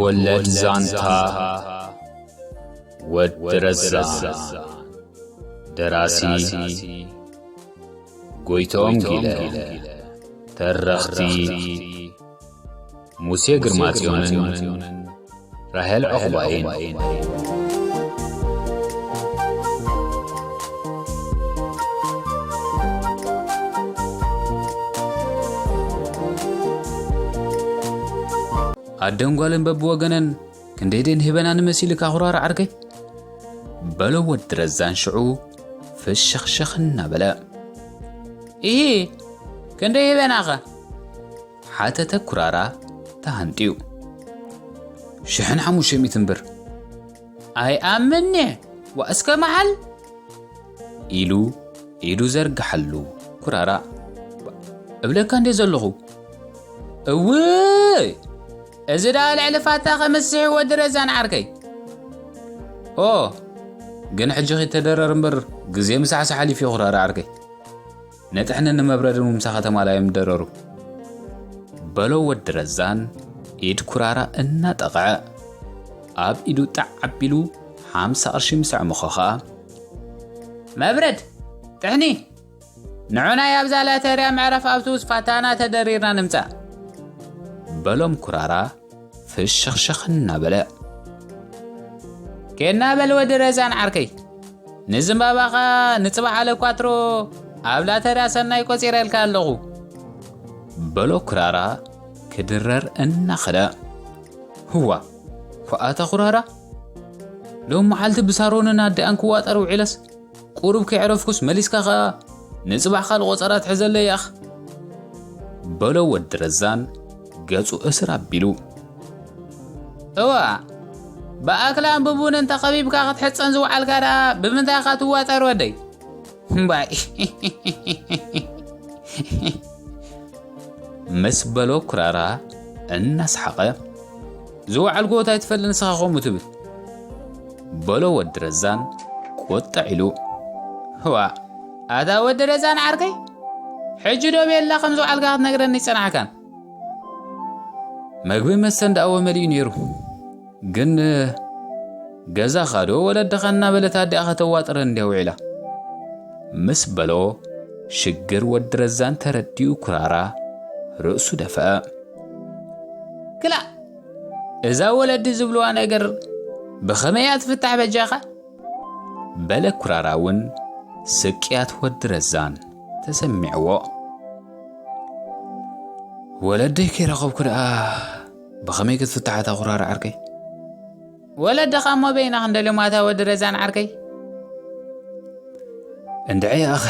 ወለድ ዛንታ ወዲ ረዛ። ደራሲ ጎይቶም ጊለ። ተረኽቲ ሙሴ ግርማጽዮንን ራሄል ዑቕባይን። ኣደን ጓልን በብወገነን ክንደይ ደን ሂበና ንመሲልካ ኩራራ ዓርከይ? በሎ ወዲ ረዛን ሽዑ ፍሽኽሽኽ እናበለ። ኢሂ፣ ክንደይ ሂበናኸ? ሓተተ ኩራራ ተሃንጥዩ። ሽሕን ሓሙሽተ ሚእቲ እምበር። ኣይኣምን'የ፣ ዋ እስከ መሓል? ኢሉ ኢዱ ዘርግሓሉ ኩራራ። እብለካ እንዴ ዘለኹ። እውይ! እዚ ደኣ ልዕሊ ፋታ ኸምስሒ ወዲ ረዛን ዓርከይ። ኦ፣ ግን ሕጂ ኺተደረር እምበር ግዜ ምሳሕሳሕ ሓሊፉ እዩ ኩራራ ዓርከይ። ነጥሕንን ንመብረድን ምሳኻ ተማላዮም ደረሩ። በሎ ወዲ ረዛን ኢድ ኩራራ እናጠቕዐ፣ ኣብ ኢዱ ጣዕ ኣቢሉ ሓምሳ ቅርሺ ምስ ኣዕመኾ ኸኣ፣ መብረድ! ጥሕኒ! ንዑ ናይ ኣብዛ ላተርያ መዕረፍ ኣብቶቡስ ፋታና ተደሪርና ንምጻእ። በሎም ኩራራ ፍሽኽሽኽ እናበለ። ኬድና በል ወዲ ረዛን ዓርከይ። ንዝምባባኻ ንጽባሕ ኣለኳትሮ ኣብ ላተርያ ሰናይ ቆጺረልካ ኣለኹ። በሎ ኩራራ ክድረር እናኸደ። ህዋ፣ ኳኣታ ኩራራ። ሎም መዓልቲ ብሳሮንን ኣዲኣን ክዋጠር ውዒለስ፣ ቁሩብ ከይዕረፍኩስ መሊስካ ኸኣ ንጽባሕ ካልእ ቆጸራ ትሕዘለይ ኢኻ። በሎ ወዲ ረዛን ገጹ እስር ኣቢሉ። እዋ፣ ብኣክላን ብቡንን ተኸቢብካ ክትሕጸን ዝወዓልካ ደኣ ብምንታይ ኢኻ ትዋጠር ወደይ? እምባይ። ምስ በሎ ኩራራ እናሰሓቐ። ዝወዓልኩዎ እንታይ ትፈልጥ ንስኻ ከምኡ ትብል? በሎ ወዲ ረዛን ቁጥዕ ኢሉ። ህዋ፣ ኣታ ወዲ ረዛን ዓርከይ፣ ሕጂ ዶ ቤላ ከም ዝወዓልካ ክትነግረኒ ይጸናሕካን? መግብን መስተን ደኣ ወመሊኡ ነይሩ። ግን ገዛኻ ዶ ወለድኻ እናበለት ኣዲኣ ከተዋጥረን እንድያ ውዒላ። ምስ በሎ ሽግር ወዲ ረዛን ተረዲኡ ኩራራ ርእሱ ደፍአ። ክላእ፣ እዛ ወለዲ ዝብልዋ ነገር ብኸመይ እያ ትፍታሕ በጃኻ? በለ ኩራራ እውን ስቅያት ወዲ ረዛን ተሰሚዕዎ። ወለደይ ከይረኸብኩ ደኣ ብኸመይ ክትፍታሕ እታ ኩራራ ዓርከይ? ወለድኻ እሞ በይና ክንደልዮም ኣታ ወዲ ረዛን ዓርከይ። እንድዒ ኣኸ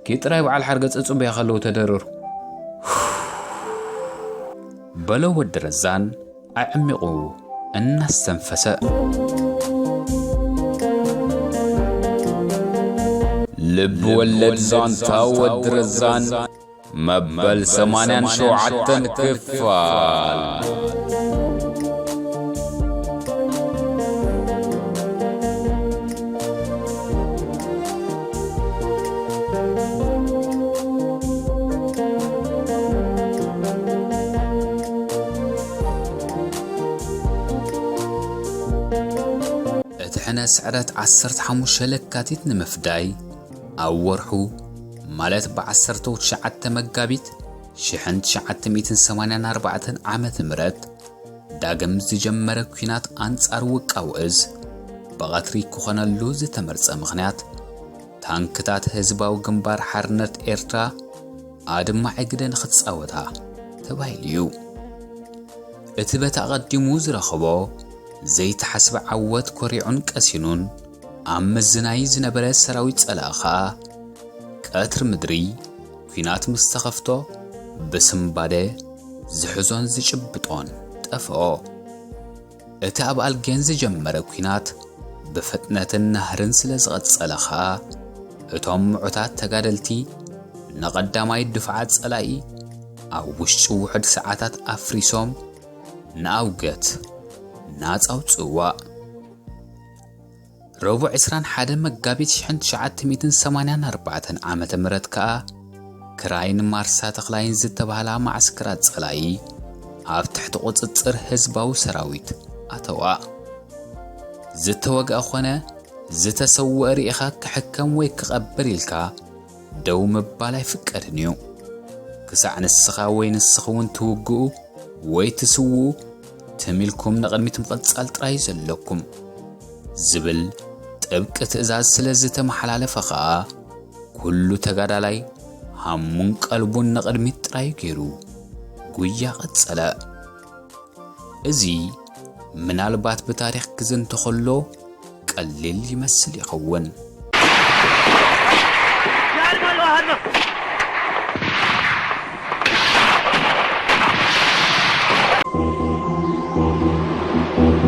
ኪድ ጥራይ በዓል ሓርገጽ ጽቡያ ከለዉ ተደረሩ። በሎ ወዲ ረዛን ኣዕሚቑ እናስተንፈሰ። ልብ ወለድ ዛንታ ወዲ ረዛን መበል ሰማንያን ሸውዓተን ክፋል። እቲ ሕነ ስዕረት ዓሰርተ ሓሙሽተ ለካቲት ንምፍዳይ፣ ኣብ ወርሑ፣ ማለት ብዓሰርተ ትሽዓተ መጋቢት ሽሕን ትሽዓተ ሚእትን ሰማንያን ኣርባዕተን ዓመተ ምህረት፣ ዳግም ዝጀመረ ኲናት ኣንጻር ውቃው እዝ፣ ብቐትሪ ክኾነሉ ዝተመርጸ ምኽንያት፣ ታንክታት ህዝባዊ ግንባር ሓርነት ኤርትራ ኣድማዒ ግደ ንኽጻወታ ተባሂሉ እዩ። እቲ በቲ ኣቐዲሙ ዝረኸቦ ዘይተሓስበ ዓወት ኮሪዑን ቀሲኑን ኣብ ምዝናይ ዝነበረ ሰራዊት ጸላኢ ኸኣ፣ ቀትሪ ምድሪ ኲናት ምስ ተኸፍቶ፣ ብስምባደ ዝሕዞን ዝጭብጦን ጠፍኦ። እቲ ኣብ ኣልጌን ዝጀመረ ኲናት ብፍጥነትን ናህርን ስለ ዝቐጸለ ኸኣ፣ እቶም ምዑታት ተጋደልቲ ንቐዳማይ ድፍዓት ጸላኢ ኣብ ውሽጢ ውሑድ ሰዓታት ኣፍሪሶም ንኣውገት ናጻ ኣውጽእዋ። ረቡዕ ዕስራን ሓደን መጋቢት ሽሕን ትሽዓተ ሚእትን ሰማንያን ኣርባዕተን ዓመተ ምህረት ከኣ፣ ክራይን ማርሳ ተኽላይን ዝተባህላ መዓስከራት ጸላኢ ኣብ ትሕቲ ቁጽጽር ህዝባዊ ሰራዊት ኣተዋ። ዝተወግአ ኾነ ዝተሰውአ ርኢኻ ክሕከም ወይ ክቐብር ኢልካ ደው ምባል ኣይፍቀድን እዩ። ክሳዕ ንስኻ ወይ ንስኺ እውን ትውግኡ ወይ ትስውኡ፣ ትም ኢልኩም ንቕድሚት ምቕጻል ጥራይ እዩ ዘለኩም ዝብል ጥብቂ ትእዛዝ ስለ ዝተመሓላለፈ ኸኣ፣ ኩሉ ተጋዳላይ ሃሙን ቀልቡን ንቕድሚት ጥራይ ገይሩ ጉያ ቀጸለ። እዚ ምናልባት ብታሪኽ ክዝንቶ ኸሎ ቀሊል ይመስል ይኸውን።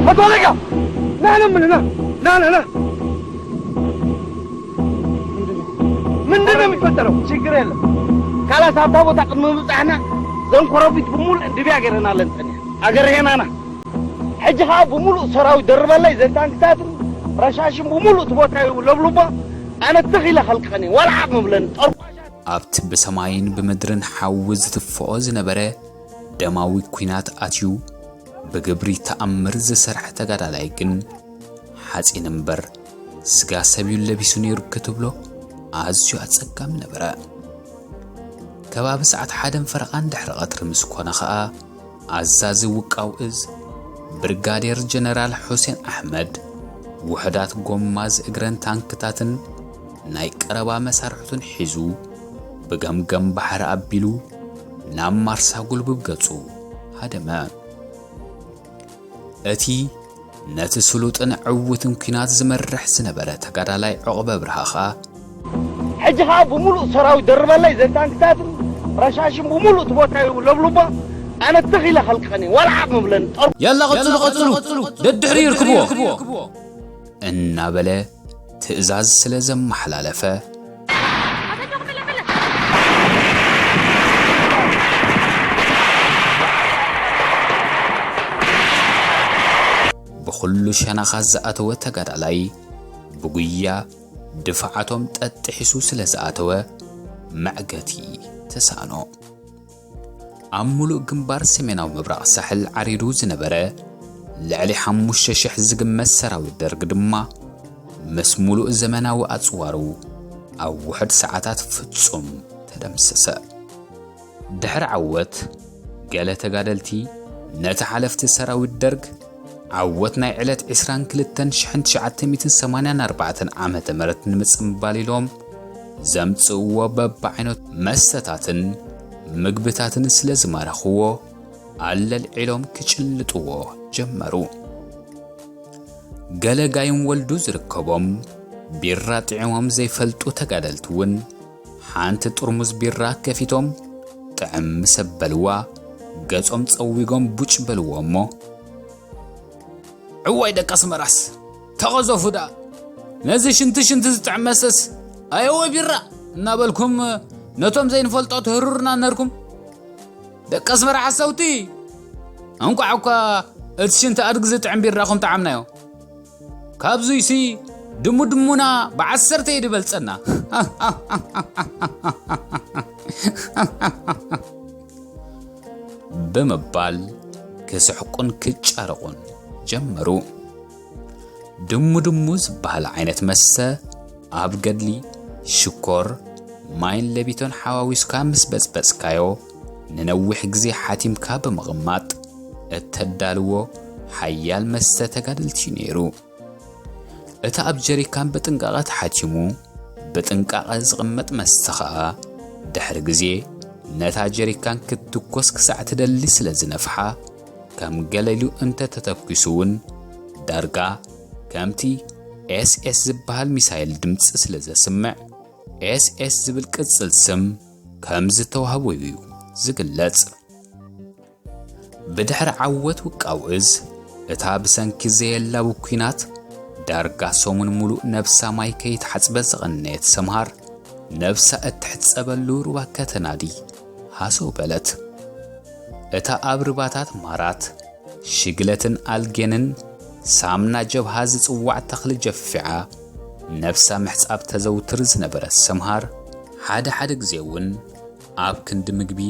መቶ ኣለቃ! ና፣ ና፣ ምን፣ ና! ና፣ ና፣ ና! ምንድን ነው የሚፈጠረው? ችግር የለም። ካላስ ኣብታ ቦታ ቅድሚ ምብጻሕና ዘንኮረቢት ብምሉእ ድብያ ገይረናለን ጸኒሐ። ኣገርሄናና። ሕጂ ኸዓ ብምሉእ ሰራዊት ደርበለይ ዘንታንክታትን ረሻሽን ብምሉእ እቲ ቦታ እዩ ለብልቦ። ኣነ ትኽ ኢለ ከልቅቐን እየ። ዋላ ዓቕሚ ብለን ጠርቋሻት። ኣብቲ ብሰማይን ብምድርን ሓዊ ዝትፍኦ ዝነበረ ደማዊ ኲናት ኣትዩ ብግብሪ ተኣምር ዝሰርሐ ተጋዳላይ ግን ሓጺን እምበር ስጋ ሰብዩ ለቢሱ ነይሩ ክትብሎ ኣዝዩ ኣጸጋሚ ነበረ። ከባቢ ሰዓት ሓደን ፈረቓን ድሕሪ ቐትሪ ምስ ኮነ ኸኣ ኣዛዚ ውቃው እዝ ብርጋዴር ጀነራል ሑሴን ኣሕመድ ውሑዳት ጎማዝ እግረን ታንክታትን ናይ ቀረባ መሳርሕቱን ሒዙ ብገምገም ባሕሪ ኣቢሉ ናብ ማርሳ ጉልብብ ገጹ ሃደመ። እቲ ነቲ ስሉጥን ዕዉትን ኲናት ዝመርሕ ዝነበረ ተጋዳላይ ዑቕበ ኣብርሃ ኸኣ፣ ሕጂ ኸዓ ብምሉእ ሰራዊት ደርበለይ ዘንታንክታትን ረሻሽን ብምሉእ እቲ ቦታ እዩ ለብልቦ። ኣነ ትኽ ኢለ ከልቅቐን እየ። ዋላ ዓቕሚ ብለን ጠር- ያላ ቀጽሉ፣ ቀጽሉ፣ ደድሕሪ ይርክብዎ። እናበለ ትእዛዝ ስለ ዘመሓላለፈ፣ ብኹሉ ሸነኻት ዝኣተወ ተጋዳላይ ብጉያ ድፍዓቶም ጠጥሒሱ ስለ ዝኣተወ መዕገቲ ተሳእኖ። ኣብ ምሉእ ግንባር ሰሜናዊ ምብራቕ ሳሕል ዓሪዱ ዝነበረ ልዕሊ ሓሙሽተ ሽሕ ዝግመት ሰራዊት ደርግ ድማ ምስ ምሉእ ዘመናዊ ኣጽዋሩ ኣብ ውሑድ ሰዓታት ፍጹም ተደምሰሰ። ድሕሪ ዓወት፣ ገለ ተጋደልቲ ነቲ ሓለፍቲ ሰራዊት ደርግ ዓወት ናይ ዕለት ዕስራን ክልተን ሽሕን ትሽዓተ ሚእትን ሰማንያን ኣርባዕተን ዓመተ ምህረት ንምጽንባል ኢሎም ዘምጽእዎ በብዓይነቱ መስተታትን ምግብታትን ስለ ዝማረኽዎ ኣለልዒሎም ክጭልጥዎ ጀመሩ። ገለ ጋይም ወልዱ ዝርከቦም ቢራ ጥዒሞም ዘይፈልጡ ተጋደልቲ እውን ሓንቲ ጥርሙዝ ቢራ ከፊቶም ጥዕም ምስ ኣበልዋ ገጾም ጸዊጎም ቡጭ በልዎ እሞ፣ እዋይ ደቂ ኣስመራስ ተቐዘፉ ደኣ፣ ነዚ ሽንቲ ሽንቲ ዝጥዕም መስተስ ኣየወ ቢራ እናበልኩም ነቶም ዘይንፈልጦ ትህርሩና ነርኩም። ደቂ ኣስመራ ሓሰውቲ፣ እንቋዕ እኳ እቲ ሽንቲ ኣድጊ ዝጥዕም ቢራኹም ጠዓምናዮ። ካብዙይሲ ድሙ ድሙና ብዓሰርተ እዩ ዝበልጸና። ብምባል ክስሕቁን ክጫረቑን ጀመሩ። ድሙ ድሙ ዝበሃል ዓይነት መስተ ኣብ ገድሊ ሽኮር ማይን ለቢቶን ሓዋዊስካ ምስ በጽበጽካዮ ንነዊሕ ግዜ ሓቲምካ ብምቕማጥ እተዳልዎ ሓያል መስተ ተጋደልቲ እዩ ነይሩ። እቲ ኣብ ጀሪካን ብጥንቃቐ ተሓቲሙ ብጥንቃቐ ዝቕመጥ መስተ ኸኣ ድሕሪ ግዜ ነታ ጀሪካን ክትትኮስ ክሳዕ ትደሊ ስለ ዝነፍሓ ከም ገለሉ እንተ ተተኲሱ እውን ዳርጋ ከምቲ ኤስኤስ ዝበሃል ሚሳይል ድምጺ ስለ ዘስምዕ ኤስኤስ ዝብል ቅጽል ስም ከም ዝተዋህቦ እዩ ዝግለጽ። ብድሕሪ ዓወት ውቃው እዝ እታ ብሰንኪ ዘየላቡ ኲናት ዳርጋ ሰሙን ሙሉእ ነብሳ ማይ ከይትሓጽበት ዝቐነየት ሰምሃር ነብሳ እትሕጸበሉ ሩባ ከተናዲ ሃሰው በለት። እታ ኣብ ርባታት ማራት ሽግለትን ኣልጌንን ሳምና ጀብሃ ዝጽዋዕ ተኽሊ ጀፊዓ ነብሳ ምሕጻብ ተዘውትር ዝነበረት ሰምሃር፣ ሓደ ሓደ ግዜ እውን ኣብ ክንዲ ምግቢ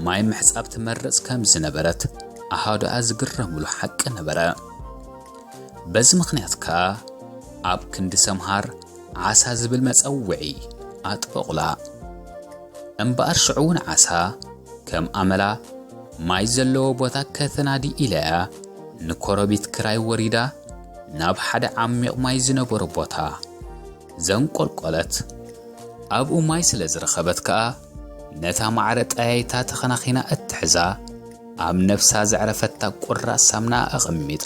ማይ ምሕጻብ ትመርጽ ከም ዝነበረት ኣሃዱኣ ዝግረምሉ ሓቂ ነበረ። በዚ ምኽንያት ከኣ ኣብ ክንዲ ሰምሃር ዓሳ ዝብል መጸውዒ ኣጥበቑላ። እምበኣር ሽዑ እውን ዓሳ ከም ኣመላ ማይ ዘለዎ ቦታ ከተናዲ ኢላያ ንኮረቢት ክራይ ወሪዳ ናብ ሓደ ዓሚቕ ማይ ዝነበሮ ቦታ ዘንቆልቆለት። ኣብኡ ማይ ስለ ዝረኸበት ከኣ ነታ ማዕረ ጠያይታ ተኸናኺና እትሕዛ ኣብ ነፍሳ ዘዕረፈታ ቁራጽ ሳምና ኣቐሚጣ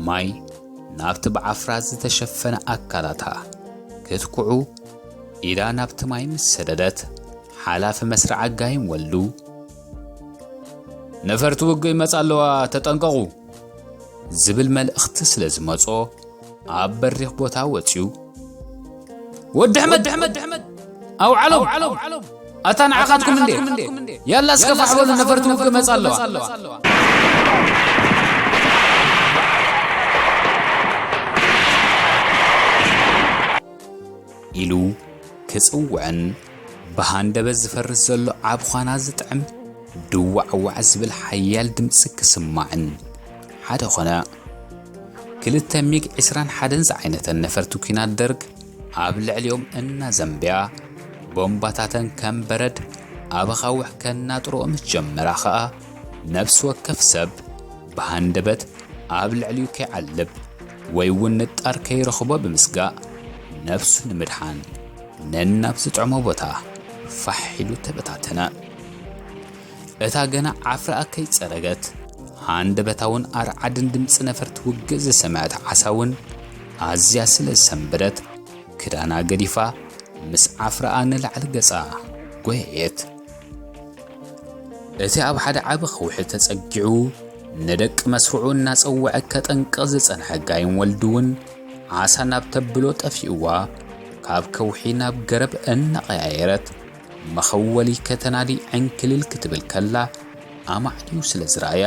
ማይ ናብቲ ብዓፍራ ዝተሸፈነ ኣካላታ ክትኩዑ ኢዳ ናብቲ ማይ ምስ ሰደደት ሓላፊ መስርዓ ጋይም ወልዱ ነፈርቲ ውግእ ይመጻ ኣለዋ ተጠንቀቑ ዝብል መልእኽቲ ስለ ዝመጾ ኣብ በሪኽ ቦታ ወጺኡ ወዲ ኣሕመድ ኣውዓሎም ኣታ ንዓኻትኩም እንዴ ያላ እስከ ፋሕ በሉ ነፈርቲ ውግእ መጻ ኣለዋ ኢሉ ክጽውዕን ብሃንደበት ዝፈርስ ዘሎ ዓብ ዃና ዝጥዕም ድዋዕዋዕ ዝብል ሓያል ድምጺ ክስማዕን ሓደ ኾነ። ክልተ ሚግ ዕስራን ሓደን ዝዓይነተን ነፈርቲ ኲናት ደርግ ኣብ ልዕሊኦም እናዘንብያ ቦምባታተን ከም በረድ ኣብ ኣኻውሕ ከናጥርኦ ምስ ጀመራ ኸኣ ነፍሲ ወከፍ ሰብ ብሃንደበት ኣብ ልዕሊኡ ከይዓልብ ወይ እውን ንጣር ከይረኽቦ ብምስጋእ ነፍሱ ንምድሓን ነናብ ዝጥዕሞ ቦታ ፋሕ ኢሉ ተበታተነ። እታ ገና ዓፍራኣ ከይጸረገት ሃንደበታውን ኣርዓድን ድምጺ ነፈርቲ ውግእ ዝሰምዐት ዓሳ እውን ኣዝያ ስለ ዝሰንበደት ክዳና ገዲፋ ምስ ዓፍራኣ ንላዕሊ ገጻ ጎየየት። እቲ ኣብ ሓደ ዓቢ ኸውሒ ተጸጊዑ ንደቂ መስርዑ እናጸወዐ ከጠንቅቕ ዝጸንሐ ጋይም ወልዱ እውን ዓሳ ናብ ተብሎ ጠፊእዋ ካብ ከውሒ ናብ ገረብ እናቐያየረት መኸወሊ ከተናዲ ዕንክልል ክትብል ከላ ኣማዕድዩ ስለ ዝረኣያ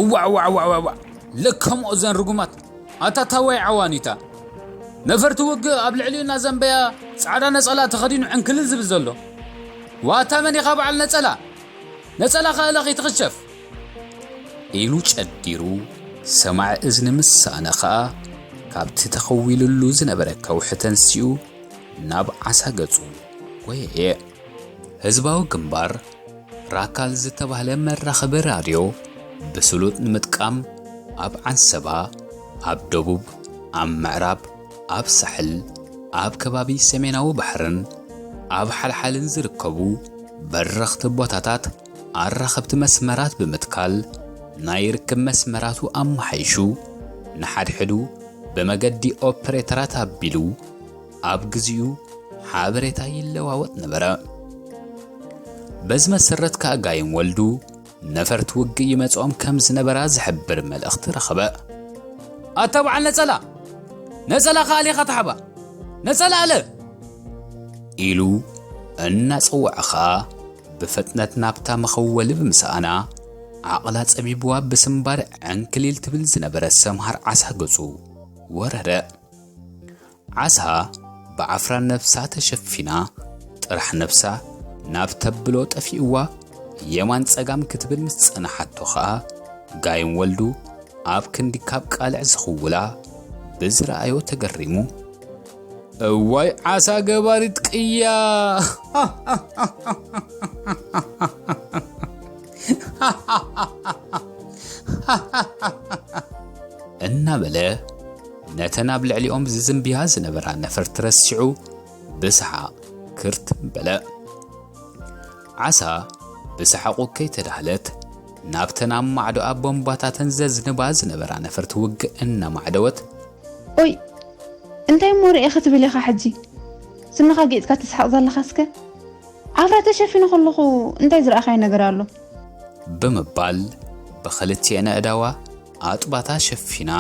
እዋዕ ዋዕ ዋዕ ዋዕ ዋዕ ለከምኦ ዘን ርጉማት ኣታ ታዋይ ዓዋኒታ ነፈርቲ ውግእ ኣብ ልዕሊኡ እናዘንበያ ጻዕዳ ነጸላ ተኸዲኑ ዕንክልል ዝብል ዘሎ ዋታ መን ኢኻ በዓል ነጸላ ነጸላ ኸእለ ኸይትኽሸፍ ኢሉ ጨዲሩ ሰማዒ እዝኒ ምስ ሰኣነ ኸኣ ካብቲ ተኸዊሉሉ ዝነበረ ከውሒ ተንሲኡ ናብ ዓሳ ገጹ ጎየየ። ህዝባዊ ግንባር ራካል ዝተባህለ መራኸቢ ራድዮ ብስሉጥ ንምጥቃም ኣብ ዓንሰባ፣ ኣብ ደቡብ፣ ኣብ ምዕራብ፣ ኣብ ሳሕል፣ ኣብ ከባቢ ሰሜናዊ ባሕርን ኣብ ሓልሓልን ዝርከቡ በረኽቲ ቦታታት ኣራኸብቲ መስመራት ብምትካል ናይ ርክብ መስመራቱ ኣመሓይሹ ንሓድሕዱ ብመገዲ ኦፕሬተራት ኣቢሉ ኣብ ግዚኡ ሓበሬታ ይለዋወጥ ነበረ። በዚ መሰረት ከኣ ጋይም ወልዱ ነፈርቲ ውግእ ይመጽኦም ከም ዝነበራ ዝሕብር መልእኽቲ ረኸበ። ኣታ በዓል ነጸላ ነጸላ ከኣሊኻ ተሓባ ነጸላ ኣለ ኢሉ እናጸውዐ ኸኣ ብፍጥነት ናብታ መኸወሊ ብምስኣና ዓቕላ ጸቢብዋ ብስምባር ዕንክሊል ትብል ዝነበረት ሰምሃር ዓሳ ገጹ ወረደ። ዓሳ ብዓፍራ ነብሳ ተሸፊና ጥራሕ ነብሳ ናብ ተብሎ ጠፊእዋ የማን ጸጋም ክትብል ምስ ጸናሓቶ ኸኣ ጋይም ወልዱ ኣብ ክንዲ ካብ ቃልዕ ዝኽውላ ብዝረኣዮ ተገሪሙ እዋይ ዓሳ ገባሪት ቅያ እናበለ ነተን ኣብ ልዕሊኦም ዝዝንብያ ዝነበራ ነፈርቲ ረሲዑ ብሰሓቕ ክርትም በለ። ዓሳ ብሰሓቑ ከይተዳህለት ናብተን ኣብ ማዕዶኣ ቦምባታተን ዘዝንባ ዝነበራ ነፈርቲ ውግእ እናማዕደወት ኦይ እንታይ እሞ ርእየ ክትብል ኢኻ ሕጂ ስንኻ ጌጽካ ትስሓቕ ዘለኻ እስከ ዓፍራ ተሸፊኑ ከለኹ እንታይ ዝረኣኻዮ ነገር ኣሎ ብምባል ብኽልቲኤን ኣእዳዋ ኣጥባታ ሸፊና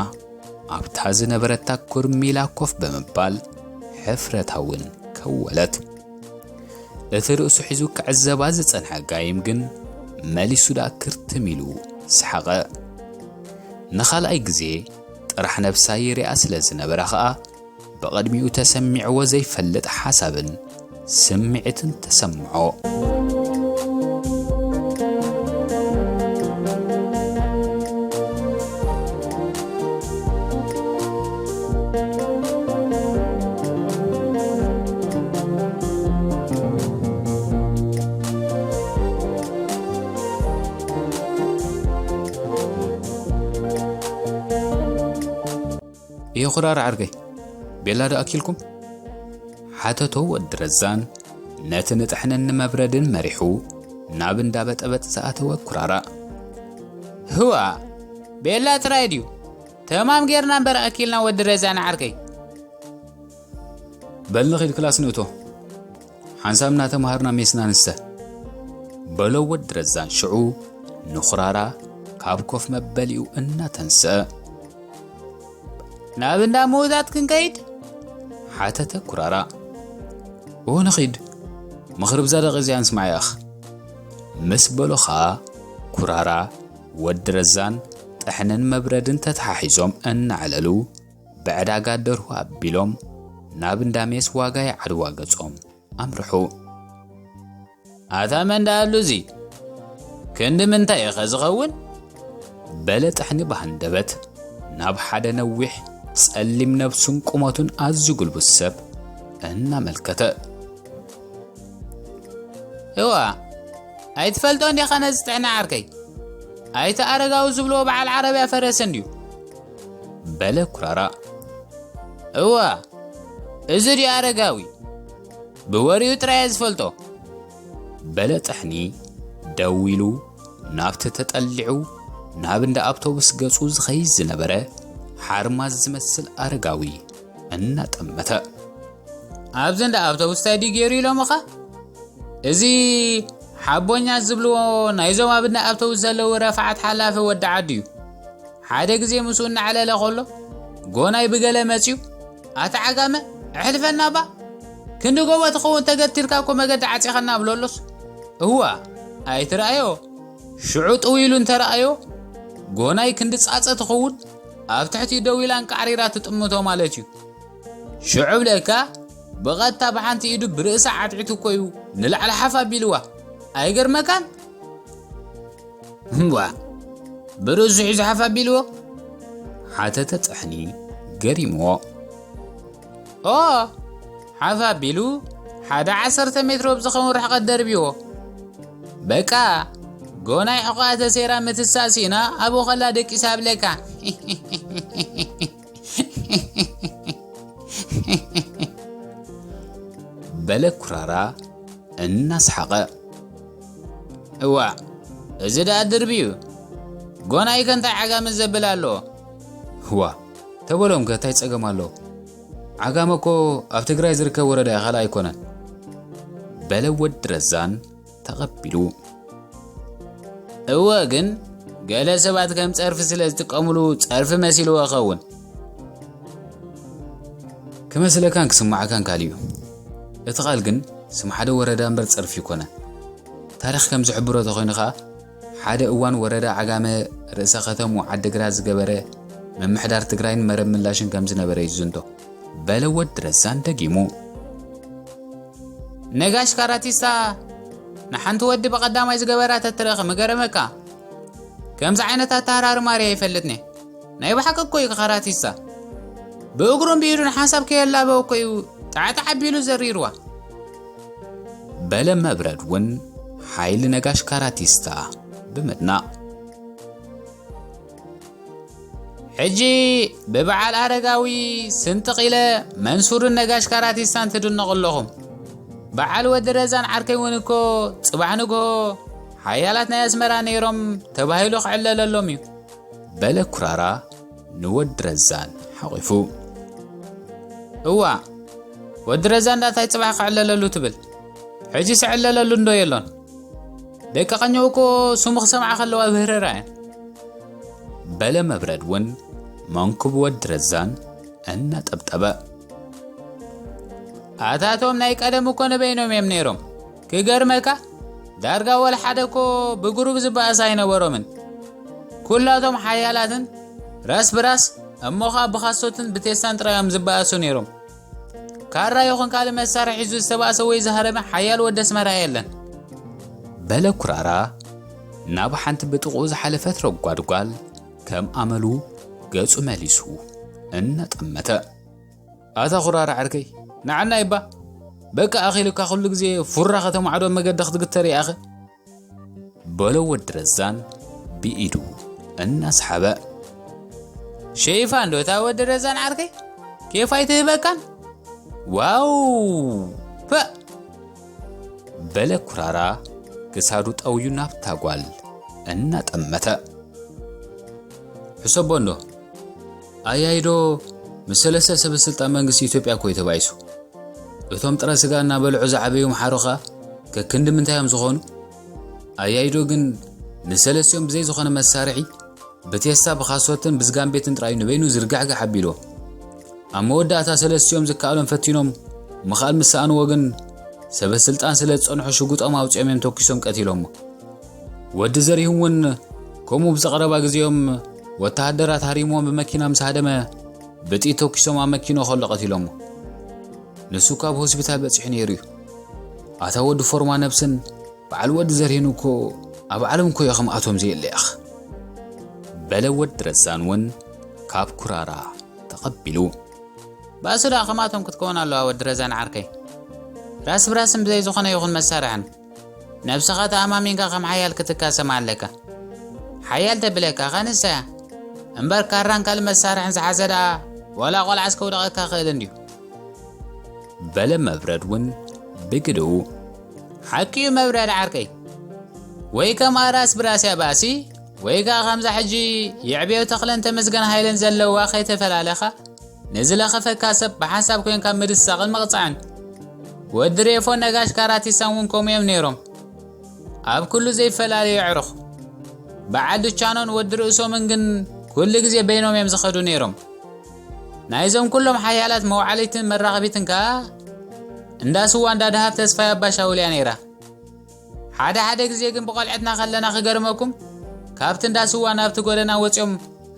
ኣብታ ዝነበረታ ኩርሚላ ኮፍ ብምባል ሕፍረታ እውን ከወለት። እቲ ርእሱ ሒዙ ክዕዘባ ዝጸንሐ ጋይም ግን መሊሱ ደኣ ክርትም ኢሉ ሰሓቐ። ንኻልኣይ ግዜ ጥራሕ ነብሳ ይሪኣ ስለ ዝነበረ ኸኣ ብቕድሚኡ ተሰሚዕዎ ዘይፈልጥ ሓሳብን ስምዒትን ተሰምዖ። እየ ኩራራ ዓርከይ፣ ቤላ ዶ ኣኪልኩም? ሓተቶ ወዲ ረዛን ነቲ ንጥሕንን ንመብረድን መሪሑ ናብ እንዳ በጠበጥ ዝኣተወ ኩራራ። ህዋ፣ ቤላ ጥራይ ድዩ? ተማም ጌርና እምበር ኣኪልና ወዲ ረዛን ዓርከይ። በል ንኺድ ክላስ ንእቶ። ሓንሳብ እናተምሃርና ሜስና ንስተ። በሎ ወዲ ረዛን ሽዑ ንኹራራ ካብ ኮፍ መበሊኡ እናተንስአ። ናብ እንዳ ምዉታት ክንከይድ? ሓተተ ኩራራ። እዎ ንኺድ፣ ምኽሪ ብዛ ደቂ እዚኣ ንስማዕ ይኣኽ። ምስ በሎ ኸኣ ኩራራ ወዲ ረዛን ጥሕንን መብረድን ተተሓሒዞም እናዕለሉ ብዕዳጋ ደርሁ ኣቢሎም ናብ እንዳ ሜስ ዋጋ ይዓድዋ ገጾም ኣምርሑ። ኣታ መን ደኣ ኣሉ እዚ? ክንዲ ምንታይ ኢኸ ዝኸውን? በለ ጥሕኒ ብሃንደበት ናብ ሓደ ነዊሕ ጸሊም ነብሱን ቁመቱን ኣዝዩ ጉልቡት ሰብ እናመልከተ። እዋ፣ ኣይትፈልጦ እንዲኻ ነዚ ጥሕኒ ዓርከይ? ኣይተ ኣረጋዊ ዝብልዎ በዓል ዓረብያ ፈረስ እንድዩ። በለ ኩራራ። እዋ፣ እዚ ድዩ ኣረጋዊ? ብወሬኡ ጥራይ እየ ዝፈልጦ። በለ ጥሕኒ ደው ኢሉ ናብቲ ተጠሊዑ ናብ እንዳ ኣውቶቡስ ገጹ ዝኸይድ ዝነበረ ሓርማዝ ዝመስል ኣረጋዊ እናጠመተ። ኣብዚ እንዳ ኣውቶቡስ ታይ ድዩ ገይሩ ኢሎምኻ? እዚ ሓቦኛ ዝብልዎ ናይዞም ኣብ እንዳ ኣውቶቡስ ዘለዉ ረፋዓት ሓላፊ ወዲ ዓዲ እዩ። ሓደ ግዜ ምስኡ እናዕለለ ከሎ ጎናይ ብገለ መፅዩ፣ ኣታ ዓጋመ ኣሕልፈና ባ፣ ክንዲ ጎቦ ትኸውን ተገቲርካ እኮ መገዲ ዓፂኸና ብሎ ኣሎስ። እዋ ኣይትረኣዮ፣ ሽዑ ጥው ኢሉ እንተረኣዮ ጎናይ ክንዲ ፃፀ ትኸውን ኣብ ትሕቲኡ ደው ኢላ እንቃዕሪራ ትጥምቶ ማለት እዩ። ሽዑ ብለካ ብቐጥታ ብሓንቲ ኢዱ ብርእሳ ዓትዒቱ እኮ እዩ ንላዕሊ ሓፍ ኣቢልዋ። ኣይገርመካን? እምቧ፣ ብርእሱ ሒዙ ሓፍ ኣቢልዎ? ሓተተ ጥሕኒ ገሪምዎ። ኦ፣ ሓፍ ኣቢሉ ሓደ ዓሰርተ ሜትሮ ብዝኸውን ርሕቐት ደርቢዎ። በቃ፣ ጎናይ ሕቖኣ ተሰይራ ምትሳእ ስኢና ኣብኡ ከላ ደቂሳ ኣብለካ። በለ ኩራራ እናሰሓቐ። እዋእ፣ እዚ ደኣ ድርቢ እዩ። ጎናይ ከ እንታይ ዓጋመ ዘብል ኣለዎ? እዋ፣ ተበሎም ከ እንታይ ጸገም ኣለዎ? ዓጋመ እኮ ኣብ ትግራይ ዝርከብ ወረዳ እዩ፣ ካልእ ኣይኮነን። በለ ወዲ ረዛን ተቐቢሉ። እወ፣ ግን ገለ ሰባት ከም ጸርፊ ስለ ዝጥቀምሉ ጸርፊ መሲልዎ ይኸውን። ክመስለካን ክስምዓካን ካልእ እዩ። እቲ ቃል ግን ስም ሓደ ወረዳ እምበር ጸርፊ ይኮነ። ታሪኽ ከም ዝሕብሮ ተኾይኑ ኸኣ፣ ሓደ እዋን ወረዳ ዓጋመ ርእሰ ከተምኡ ዓዲግራት ዝገበረ ምምሕዳር ትግራይን መረብ ምላሽን ከም ዝነበረ እዩ ዝዝንቶ። በለ ወዲ ረዛን ደጊሙ። ነጋሽ ካራቲስታ ንሓንቲ ወዲ ብቐዳማይ ዝገበራ ተትርኢ ምገረመካ። ከምዚ ዓይነት ኣተሃራርማ ርያ ይፈልጥኒ። ናይ ብሓቂ እኮ እዩ ካራቲስታ። ብእግሩን ብኢዱን ሓንሳብ ከየላበወ እኮ እዩ ጣዕጣዕ ኣቢሉ ዘሪርዋ። በለ መብረድ እውን ሓይሊ ነጋሽ ካራቲስታ ብምድናቕ። ሕጂ ብበዓል ኣረጋዊ ስንጥቕ ኢለ መንሱርን ነጋሽ ካራቲስታን ትድነቑ ኣለኹም። በዓል ወዲ ረዛን ዓርከይ እውን እኮ ጽባሕ ንግሆ ሓያላት ናይ ኣስመራ ነይሮም ተባሂሉ ክዕለለሎም እዩ። በለ ኩራራ ንወዲ ረዛን ሓቒፉ። እዋ፣ ወዲ ረዛን ዳታይ ጽባሕ ክዕለለሉ ትብል? ሕጂ ዝዕለለሉ እንዶ የሎን። ደቂ ቀኘው እኮ ስሙ ክሰምዓ ከለዋ ብህረራ እየን። በለ መብረድ እውን መንኩብ ወዲ ረዛን እናጠብጠበ። ኣታቶም ናይ ቀደም እኮ ንበይኖም እዮም ነይሮም። ክገርመካ፣ ዳርጋ ወላ ሓደ እኮ ብግሩብ ዝበኣስ ኣይነበሮምን። ኩላቶም ሓያላትን ራስ ብራስ፣ እሞ ኸኣ ብኻሶትን ብቴስታን ጥራይ እዮም ዝበኣሱ ነይሮም። ካራ ይኹን ካልእ መሳርሒ ሒዙ ዝተባእሰ ወይ ዝሃረመ ሓያል ወዲ ኣስመራ የለን። በለ ኩራራ ናብ ሓንቲ ብጥቕኡ ዝሓለፈት ረጓድ ጓል ከም ኣመሉ ገጹ መሊሱ እናጠመተ። ኣታ ኩራራ ዓርከይ፣ ንዓና ይባ። በቃ ኣኺሉካ ኩሉ ግዜ ፉራ ከተማዕዶ መገዲ ክትግተር ይኣኸ። በሎ ወዲ ረዛን ብኢዱ እናሰሓበ። ሸይፋ እንዶ እታ ወዲ ረዛን ዓርከይ? ኬፍ ኣይትህበካን? ዋው! ፐእ! በለ ኩራራ ክሳዱ ጠውዩ ናብታ ጓል እናጠመተ። ሕሰቦ እንዶ፣ ኣያይዶ ምስ ሰለስተ ሰበ ስልጣን መንግስቲ ኢትዮጵያ እኮ እዩ ተባኢሱ። እቶም ጥረ ስጋ እናበልዑ ዝዓበዩ ምሓሮ ኸኣ ከክንዲ ምንታይ እዮም ዝኾኑ? ኣያይዶ ግን ንሰለስቲኦም ብዘይ ዝኾነ መሳርሒ ብቴስታ ብኻሶትን ብዝጋምቤትን ጥራይ ንበይኑ ዝርጋሕጋሕ ኣቢልዎ። ኣብ መወዳእታ ሰለስቲኦም ዝከኣሎም ፈቲኖም ምኽኣል ምስ ሰኣንዎ ግን ሰበ ስልጣን ስለ ዝጸንሑ ሽጉጦም ኣውጺኦም እዮም ተኩሶም ቀቲሎሞ። ወዲ ዘሪሁን እውን ከምኡ ብዝቐረባ ግዜኦም ወተሃደራት ሃሪምዎም ብመኪና ምስ ሃደመ ብጥይት ተኩሶም ኣብ መኪንኡ ከሎ ቀቲሎሞ። ንሱ ካብ ሆስፒታል በጺሑ ነይሩ እዩ። ኣታ ወዲ ፎርማ ነብስን በዓል ወዲ ዘርሂን እኮ ኣብ ዓለም እኮ እዮም ከምኣቶም ዘየለያኽ። በለ ወዲ ረዛን እውን ካብ ኩራራ ተቐቢሉ። ባእሲ ደኣ ከምኣቶም ክትከውን ኣለዋ ወዲ ረዛን ዓርከይ። ራስ ብራስን ብዘይ ዝኾነ ይኹን መሳርሕን ነብስኻ ተኣማሚንካ ከም ሓያል ክትካሰም ኣለካ። ሓያል ተብለካ ኸ ንሳ እያ። እምበር ካራን ካልእ መሳርሕን ዝሓዘ ደኣ ዋላ ቆልዓስ ከውድቐካ ኽእል እንድዩ። በለ መብረድ እውን ብግድኡ። ሓቂ እዩ መብረድ ዓርከይ። ወይ ከም ኣራስ ብራስያ ባእሲ ወይ ከኣ ከምዛ ሕጂ የዕብዮ ተኽለን ተመስገን ሃይለን ዘለዋ ከይተፈላለኻ ንዝለኸፈካ ሰብ ብሓንሳብ ኮይንካ ምድሳቕን ምቕጻዕን። ወዲ ሬፎን ነጋሽ ካራቲሳን እውን ከምኡ እዮም ነይሮም። ኣብ ኩሉ ዘይፈላለዩ ኣዕሩኽ በዓል ድቻኖን ወዲ ርእሶምን ግን ኩሉ ግዜ በይኖም እዮም ዝኸዱ ነይሮም። ናይዞም ኩሎም ሓያላት መውዓሊትን መራኸቢትን ከኣ እንዳ ስዋ እንዳ ደሃብ ተስፋይ ኣባሻውል እያ ነይራ። ሓደ ሓደ ግዜ ግን ብቆልዕትና ከለና ክገርመኩም ካብቲ እንዳ ስዋ ናብቲ ጎደና ወጺኦም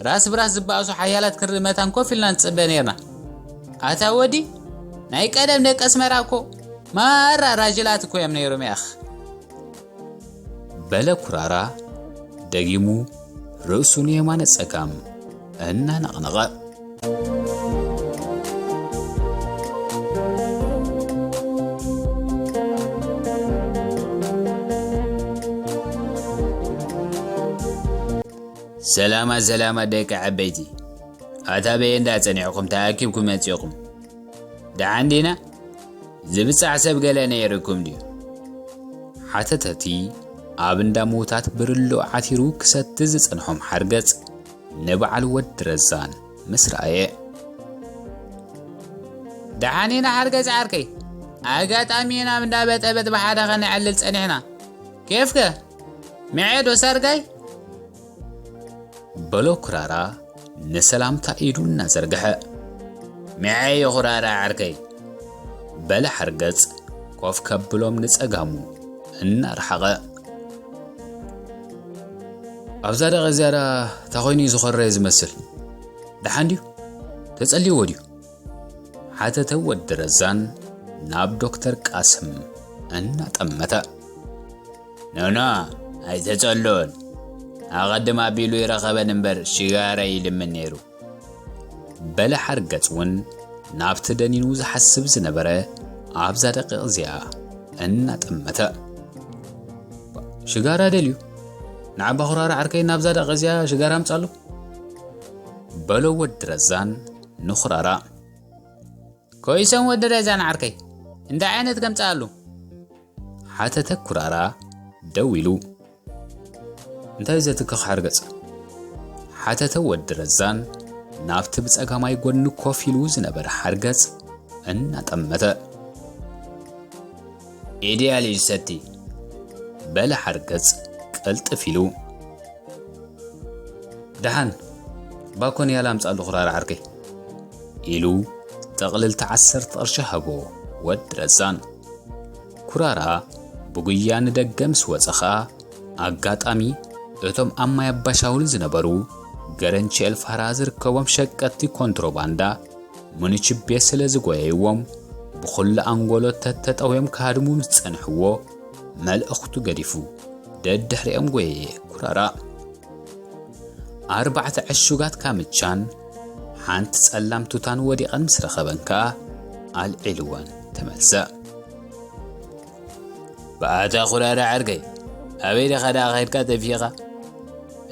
ራስ ብራስ ዝበኣሱ ሓያላት ክንርኢ መታን ኮፍ ኢልና ንጽበ ነይርና። ኣታ ወዲ ናይ ቀደም ደቂ ኣስመራ እኮ ማራ ራጅላት እኮ እዮም ነይሮም ያኽ። በለ ኩራራ ደጊሙ ርእሱ ንየማነ ጸጋም እናነቕነቐ። ሰላማ ሰላማ ደቂ ዓበይቲ፣ ኣታ በየ እንዳ ጸኒዕኩም ተኣኪብኩም መጺኹም? ደሓን ዲና? ዝብጻሕ ሰብ ገለ ነይርኩም ድዩ? ሓተተቲ ኣብ እንዳ ምዉታት ብርሎ ዓቲሩ ክሰቲ ዝጸንሖም ሓርገጽ ንበዓል ወዲ ረዛን ምስ ረኣየ። ደሓን ኢና ሓርገጽ ዓርከይ። ኣጋጣሚ ኢና ኣብ እንዳ በጠበጥ ብሓደ ኸነዕልል ጸኒሕና። ኬፍከ? ምዔ ዶ ሰርጋይ? በሎ ኩራራ ንሰላምታ ኢዱ እናዘርግሐ። ምዔ እዩ ኩራራ ዓርከይ። በለ ሓርገጽ ኮፍ ከብሎም ንጸጋሙ እናረሓቐ። ኣብዛ ደቐ ዝያዳ እንታይ ኮይኑ እዩ ዝኾረየ ዝመስል? ደሓን ድዩ? ተጸልይዎ ድዩ? ሓተተ ወዲ ረዛን ናብ ዶክተር ቃስም እናጠመተ። ኖኖ፣ ኣይተጸልኦን። ኣቐድም ኣቢሉ ይረኸበን እምበር ሽጋራ ይልምን ነይሩ። በለ ሓርገጽ እውን ናብቲ ደኒኑ ዝሓስብ ዝነበረ ኣብዛ ደቂቕ እዚኣ እናጠመተ። ሽጋራ ደልዩ? ንዓባ ኩራራ ዓርከይ ናብዛ ደቂቕ እዚኣ ሽጋራ ኣምጻሉ። በሎ ወዲ ረዛን ንኹራራ። ኮይሶም ወዲ ረዛን ዓርከይ እንታይ ዓይነት ከምጽኣሉ? ሓተተ ኩራራ ደው ኢሉ። እንታይ ዘትክኽ ሓርገጽ? ሓተተ ወዲ ረዛን ናብቲ ብጸጋማይ ጎኒ ኮፍ ኢሉ ዝነበረ ሓርገጽ እናጠመተ። ኢድያ ልጅ ሰቲ በለ ሓርገጽ ቅልጥፍ ኢሉ። ደሓን ባኮ ንያላ ኣምጻሉ ኩራራ ዓርከይ ኢሉ ጥቕልልቲ ዓሰርተ ቅርሺ ሃቦ ወዲ ረዛን። ኩራራ ብጉያ ንደገ ምስ ወጸ ኸኣ ኣጋጣሚ እቶም ኣብ ማይ ኣባሻውል ዝነበሩ ገረንቺ ኤልፋራ ዝርከቦም ሸቀጥቲ ኮንትሮባንዳ ሙኒችቤ ስለ ዝጎየይዎም ብኹሉ ኣንጎሎ ተተጠውዮም ክሃድሙ ምስ ጸንሕዎ መልእኽቱ ገዲፉ ደድሕሪኦም ጎየየ ኩራራ። ኣርባዕተ ዕሹጋት ካምቻን ሓንቲ ጸላም ቱታን ወዲቐን ምስ ረኸበን ከኣ ኣልዒልወን ተመልሰ። ብኣታ ኩራራ ዓርከይ፣ ኣበይ ዲኻ ደኣ ኸይድካ ጠፊእኻ?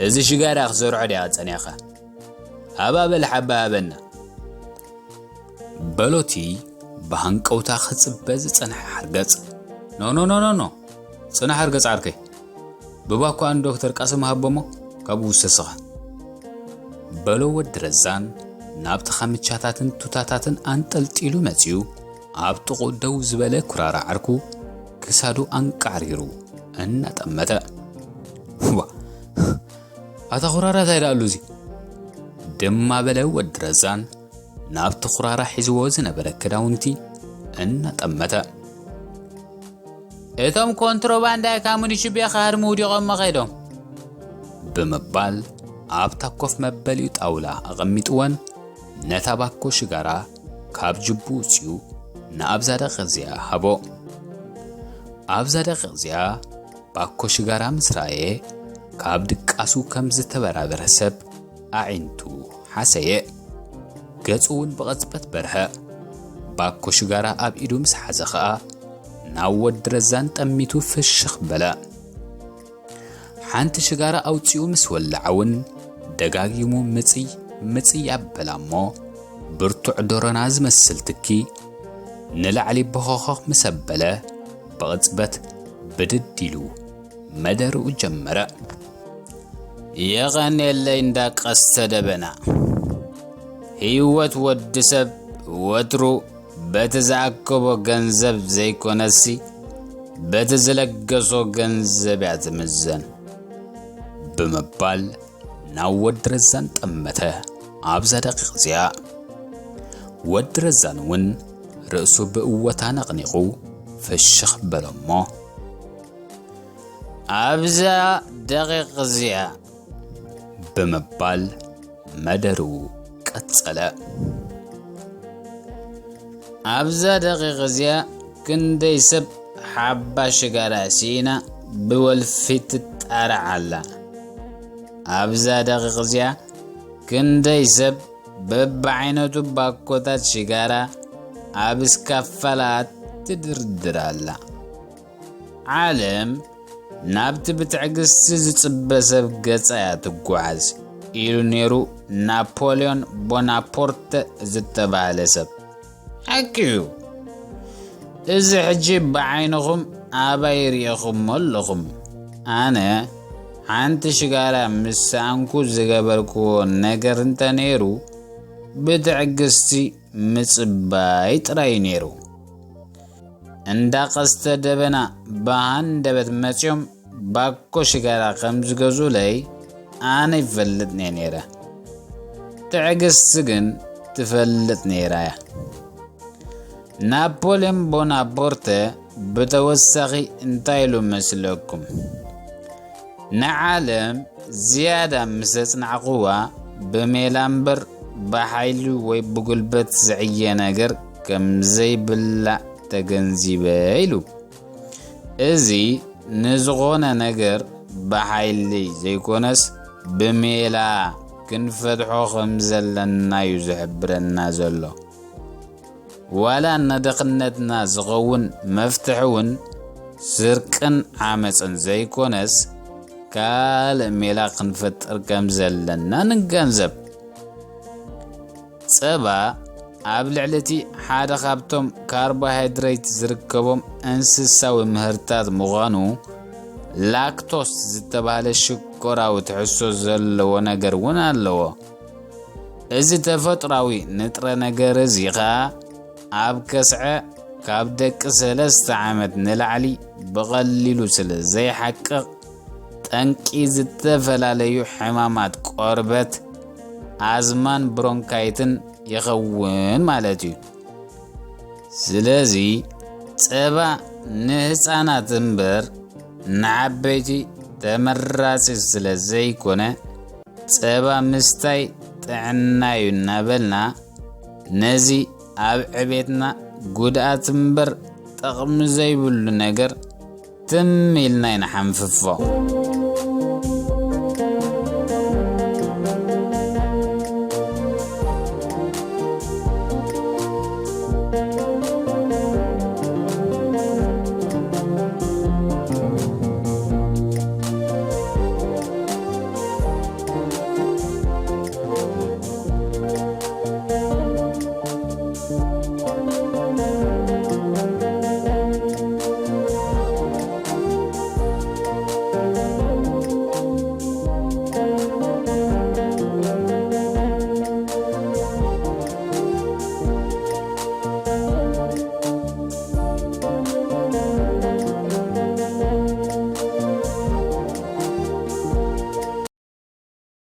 እዚ ሽጋራ ክሰርዖ ዲኻ ጸኒሕካ? ሃባ በል ሓባ ሃበና። በሎቲ ብሃንቀውታ ክጽበ ዝጸንሐ ሓርገጽ። ኖ፣ ኖ፣ ኖ፣ ኖ፣ ኖ። ጽናሕ ሓርገጽ ዓርከይ። ብባኳ ንዶክተር ቃስም ሃቦሞ ካብኡ ውሰስኻ። በሎ ወዲ ረዛን ናብቲ ካምቻታትን ቱታታትን ኣንጠልጢሉ መጺኡ ኣብ ጥቑ ደው ዝበለ ኩራራ ዓርኩ ክሳዱ ኣንቃዕሪሩ እናጠመተ። ዋ፣ ኣታ ኩራራ እንታይ ደኣሉ እዚ? ድማ በለ ወዲ ረዛን ናብቲ ኩራራ ሒዝዎ ዝነበረ ክዳውንቲ እናጠመተ። እቶም ኮንትሮባንዳይ ካሙኒሽቤ ክሃድሙ ውዲቖሞ ከይዶም። ብምባል ኣብታ ኮፍ መበሊኡ ጣውላ ኣቐሚጥወን ነታ ባኮ ሽጋራ ካብ ጅቡ ውፅዩ ንኣብዛ ደቂቕ እዚኣ ሃቦ። ኣብዛ ደቂቕ እዚኣ ባኮ ሽጋራ ምስ ረኣየ ካብ ድቃሱ ከም ዝተበራበረ ሰብ ኣዒንቱ ሓሰየ። ገጹ እውን ብቐጽበት በርሀ። ባኮ ሽጋራ ኣብ ኢዱ ምስ ሓዘ ኸኣ ናብ ወዲ ረዛን ጠሚቱ ፍሽኽ በለ። ሓንቲ ሽጋራ ኣውጺኡ ምስ ወለዓ እውን ደጋጊሙ ምጽይ ምጽይ ኣበላ እሞ ብርቱዕ ዶሮና ዝመስል ትኪ ንላዕሊ ቦኾኾኽ ምስ ኣበለ ብቕጽበት ብድድ ኢሉ መደርኡ ጀመረ። የቐንየለይ እንዳ ቀስተ ደበና። ህይወት ወዲ ሰብ ወትሩ በቲ ዝኣከቦ ገንዘብ ዘይኮነሲ በቲ ዝለገሶ ገንዘብ እያ ትምዘን ብምባል ናብ ወዲ ረዛን ጠመተ። ኣብዛ ደቂቕ እዚኣ ወዲ ረዛን እውን ርእሱ ብእወታ ነቕኒቑ ፍሽኽ በሎ እሞ ኣብዛ ደቂቕ እዚኣ ብምባል መደርኡ ቀጸለ። ኣብዛ ደቂቕ እዚኣ ክንደይ ሰብ ሓባ ሽጋራ ስኢና ብወልፊ ትጣራዕ ኣላ። ኣብዛ ደቂቕ እዚኣ ክንደይ ሰብ በብዓይነቱ ባኮታት ሽጋራ ኣብ እስካፋላት ትድርድር ኣላ። ዓለም ናብቲ ብትዕግስቲ ዝጽበ ሰብ ገጻ እያ ትጓዓዝ ኢሉ ነይሩ ናፖልዮን ቦናፖርተ ዝተባህለ ሰብ። ሓቂ እዩ። እዚ ሕጂ ብዓይንኹም ኣባይ ርኢኹሞ ኣለኹም። ኣነ ሓንቲ ሽጋራ ምስ ሰኣንኩ ዝገበርክዎ ነገር እንተ ነይሩ ብትዕግስቲ ምጽባይ ጥራይ እዩ ነይሩ። እንዳ ቀስተ ደበና ብሃንደበት መጺኦም ባኮ ሽጋራ ከም ዝገዙለይ ኣነ ይፈልጥ እየ ነይረ። ትዕግስቲ ግን ትፈልጥ ነይራ እያ። ናፖልዮን ቦናፖርተ ብተወሳኺ እንታይ ኢሉ መስለኩም? ንዓለም ዝያዳ ምስ ኣጽናዕኽዋ ብሜላ እምበር ብሓይሊ ወይ ብጉልበት ዝዕየ ነገር ከም ዘይብላዕ ተገንዚበ ኢሉ። እዚ ንዝኾነ ነገር ብሓይሊ ዘይኮነስ ብሜላ ክንፈትሖ ከም ዘለና እዩ ዝሕብረና ዘሎ። ዋላ ንድኽነትና ዝኸውን መፍትሒ እውን ስርቅን ዓመፅን ዘይኮነስ ካልእ ሜላ ክንፈጥር ከም ዘለና ንገንዘብ። ጸባ ኣብ ልዕሊ እቲ ሓደ ካብቶም ካርቦሃይድሬት ዝርከቦም እንስሳዊ ምህርታት ምዃኑ ላክቶስ ዝተባህለ ሽኮራዊ ትሕዝቶ ዘለዎ ነገር እውን ኣለዎ። እዚ ተፈጥሯዊ ንጥረ ነገር እዚ ኸኣ ኣብ ከስዐ ካብ ደቂ ሰለስተ ዓመት ንላዕሊ ብቐሊሉ ስለ ዘይሓቅቕ ጠንቂ ዝተፈላለዩ ሕማማት ቆርበት፣ ኣዝማን ብሮንካይትን ይኸውን ማለት እዩ። ስለዚ ጸባ ንህፃናት እምበር ንዓበይቲ ተመራጺ ስለ ዘይኮነ ጸባ ምስታይ ጥዕና እዩ እናበልና ነዚ ኣብ ዕቤትና ጉድኣት እምበር ጥቕሚ ዘይብሉ ነገር ትም ኢልና ይንሓንፍፎ።